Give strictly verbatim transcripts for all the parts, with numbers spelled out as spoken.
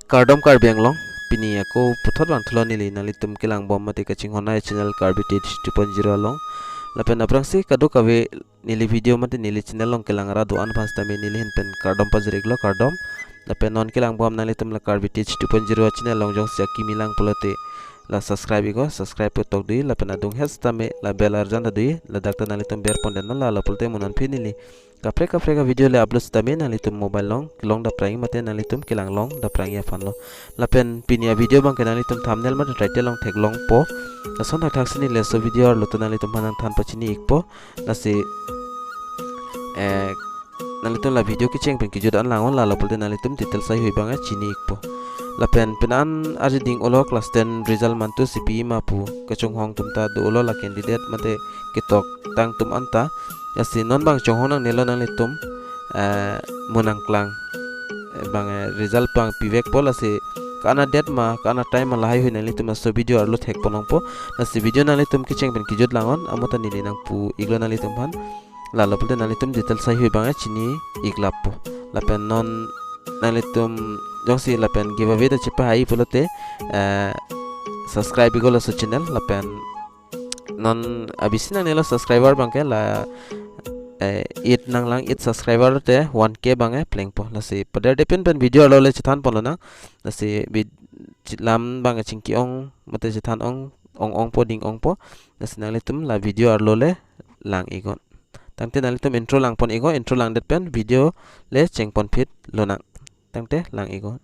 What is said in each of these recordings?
Kardom Karbi Anglong, pini ako puthot vangthulo neli nanglitum kelangbom mate kachinghon a-channel Karbi Teach two point zero along. Lapen aphrangsi kadokave neli video mate neli channel along kelang ra do-an aphan sitame neli ahin pen kardom pajir-iklo, kardom. Lapen non kelangbom nanglitum la Karbi Teach two point zero channel along jongsi akimi lang pulote la subscribe iknon, subscribe pu tokdunji, lapen adung het sitame la bell arjan tadunji, ladak ta nanglitum berpon detnon, lalo pulote mo non aphi neli kaprek kaprek a-video le upload sitame nanglitum mobile along kelong daprang mate nanglitum kelang long daprang aphanlo. Lapen pini a-video abangke nanglitum thumbnail mate title along theklongpo. Lason thakthak si neli laso video arlo ta nanglitum aphan nangthan pachini-ikpo. Lasi, eh, nanglitum la video kecheng pen kejut an langnon, lalo pulote nanglitum details haihui abang chini-ikpo. Lapen penang arjuding-olo class ten result mantu si pima pu kachonghong atum ta do-olo, la candidate mate ketoktang atum anta. Lasi non abang chonghong nangnelo nanglitum, eh, mo nangklang, eh, abang, eh, result abang pivekpo, lasi ko-an a-date ma, ko-an a-time ma, lahaihui nanglitum laso video arlo thekpon longpo. Lasi video nanglitum kecheng pen kejut langnon, amo ta neli nangpu-iklo nanglitum aphan. Lalo pulote nanglitum details haihui abang chini-iklappo. Lapen non nanglitum jongsi lapen giveaway ta chepahai pulote, eh, subscribe iknon laso channel, lapen non abisi nangnelo subscriber abangke la, eh, eight nanglang, eight subscriber te one K abang plengpo. Lasi paderdepin pen video arlo le chethanpon lonang. Lasi vid-, chi-, lam abang chingki-ong mate chethan ong, ong-ongpo, ding-ongpo. Lasi nanglitum la video arlo le lang-iknon. Tangte nanglitum intro langpon-iknon, intro langdet pen video le chengponphit lonang. Tangte lang-iknon.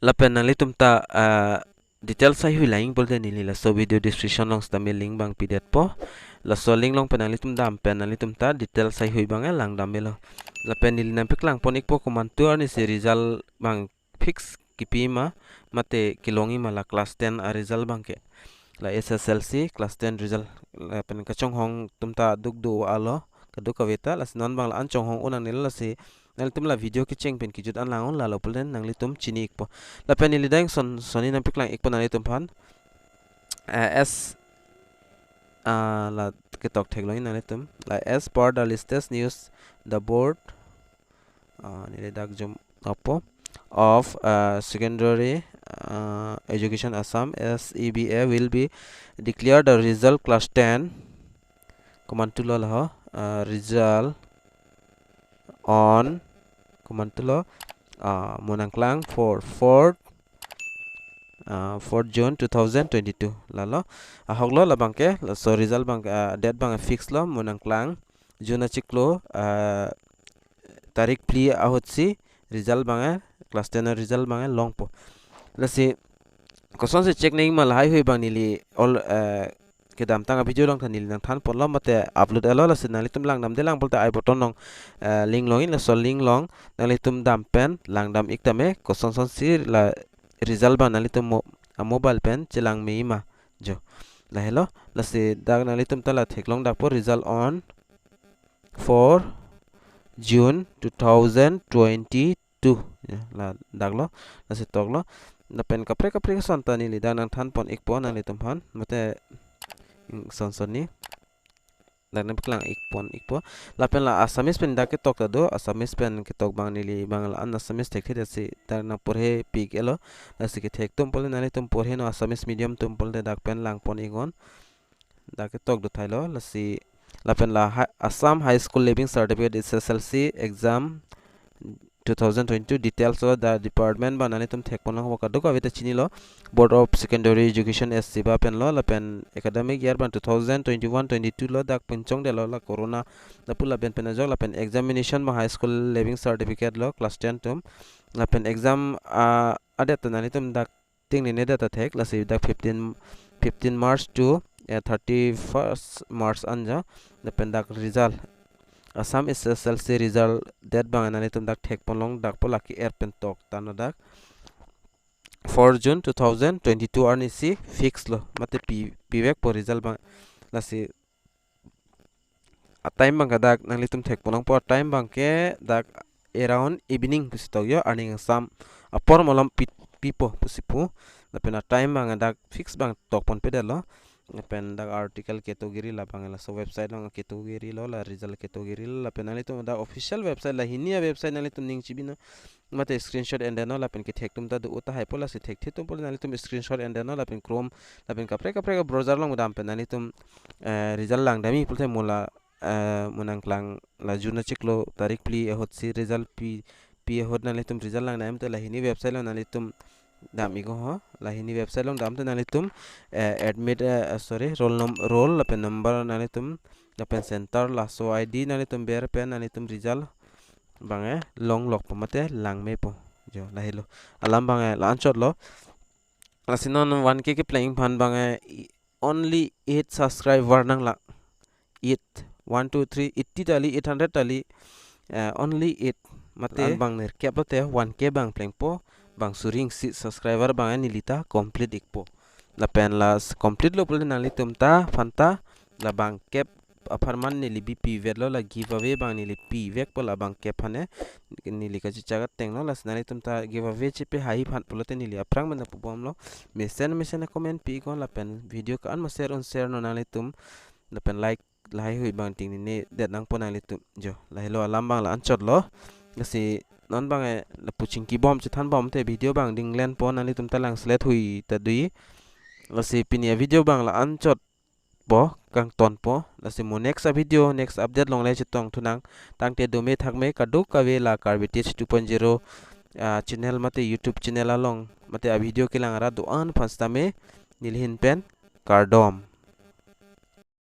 Lapen nanglitum ta, ah, details haihui lang-ik pulote neli laso video description along sitame link abang pidetpo. Laso link along pen nanglitum dam pen nanglitum ta details haihui abang langdam melo. Lapen neli nangpaklangpon-ikpo komantu arni si result abang fix kipima mate kelongji ma la class ten a-result abangke. La S S L C class ten result, lapen kachonghong atum ta duk do-olo, kadokave ta, lasi non abang la-an chonghong un nangnelo, lasi nanglitum la video kecheng pen kejut an langnon, lalo pulote nanglitum chini-ikpo. Lapen neli dang son, sonni nangpaklang-ikpo nanglitum aphan. Eh, as, ah, la ketok theklongji nanglitum. La as per the latest news, the board, ah, neli dak zoom up-po, of, ah, Secondary, ah, Education Assam, S E B A, will be declare the result class ten. Komantulo laho, ah, result on, komantulo, ah, mo nangklang four, fourth, ah, fourth June two thousand twenty-two. Lalo, ahoklo labangke, laso result abang, ah, date abang fix lo, mo nangklang June achiklo, ah, tarik phli ahut si result abang, class ten a-result abang longpo. Lasi kosonsi check nangji ma lahaihui abang neli all, eh, kedamtang a-video along ta neli nangthanponlo mate upload-etlo, lasi nanglitum langdamde, lang pulote I button along, eh, link longji, laso link along nanglitum dam pen langdam-ik tame kosonsonsi la result abang nanglitum mo-, a-mobile pen chelang meji ma jo. Lahelo, lasi dak nanglitum ta la theklong dakpo, result on four June two thousand twenty-two. Ya, la daklo, lasi toklo. Lapen kaprek kaprek ason ta neli dak nangthanpon-ikpo nanglitum aphan. Mate, mm, son sonni dak nangpaklang-ikpon-ikpo. Lapen la Assamese pen dak ketok ta do, Assamese pen ketok abang neli abang la-an Assamese thekthe, lasi dak nangporhe pik-etlo. Lasi kethek atum pulote nanglitum porhenon, Assamese medium atum pulote dak pen langpon-iknon. Dak ketok do thailo, lasi lapen la ha-, Assam High School Leaving Certificate S S L C exam two thousand twenty-two details of the department abang nanglitum thekpon longpo, kadokave ta chinilo, Board of Secondary Education S C ba penlo, lapen academic year abang two thousand twenty-one twenty-two lo, dak pinchongdetlo la corona lapu lapen pen ajok, lapen examination abang High School Leaving Certificate lo class ten atum, lapen exam, ah, a-date ta nanglitum dak tingnine date ta thek, lasi dak fifteen, fifteen March to, eh, thirty-first March an jo. Lapen dak result, Assam S S L C result date abang nanglitum dak thekpon long dakpo, lake er pen tok tanglo, dak four June two thousand twenty-two arni si fix lo, mate pi, pivekpo result abang. Lasi a-time abangke dak nanglitum thekpon longpo, a-time abangke dak around evening pusi tok jo, arni kangsam apor malom pi, pipo pusi pu. Lapen a time abang dak fix abang tok ponpedetlo. Lapen dak article category labang laso website along category lo, la result category lo, lapen nanglitum dak official website, la hini a website nanglitum ning chibino mate screenshot endetnon, lapen kethek atum ta do tahai pu, lasi thekthe atum pu nanglitum screenshot endetnon, lapen Chrome lapen kaprek kaprek a browser along dam pen nanglitum, eh, result langdamji pulote mo la, eh, mo nangklang la June achiklo tarik phli ahutsi result pi, pi ahut nanglitum result langdam te la hini website along nanglitum dam iknon ho, la hini website along dam te nanglitum, eh, admit, eh, sorry, roll num-, roll lapen number nanglitum lapen center laso I D nanglitum ber pen nanglitum result abang, eh, longlokpo mate langmepo. Jo, lahelo. Alam abang, eh, la-anchotlo. Lasi non one K kepleng aphan abang, eh, i-, only eight subscriber nanglang. Eight, one, two, three, eighty tali, eight hundred tali, eh, only eight. Mate la-an abang nerkep lote one K abang plengpo, bang suri isi subscriber abang neli ta complete ikpo. Lapen la s-, complete lo pulote nanglitum ta aphan ta la bangkep apharman neli bi pivetlo, la giveaway abang neli pivekpo la bangkep aphan, eh, neli kachechak atenglo, lasi nanglitum ta giveaway chepahai aphan pulote neli aphrang mena pubomlo. Mesen mesen a comment pi iknon lapen video ko-an ma share un share non nanglitum, lapen like lahai hui abang tingnine det nangpo nanglitum. Jo, lahelo alam abang la-anchotlo. Lasi non abang, eh, lapu chingkibom chethanbom te video abang dinglenpo, nanglitum ta langselet hui ta dui. Lasi pini a video abang la-anchotpo, kangtonpo. Lasi mo next a video, next update along le chetongthunang. Tangte dome thakme kadokave la Karbi Teach two point zero, ah, channel mate YouTube channel along mate a video kelang arat do-an aphan sitame neli ahin pen kardom.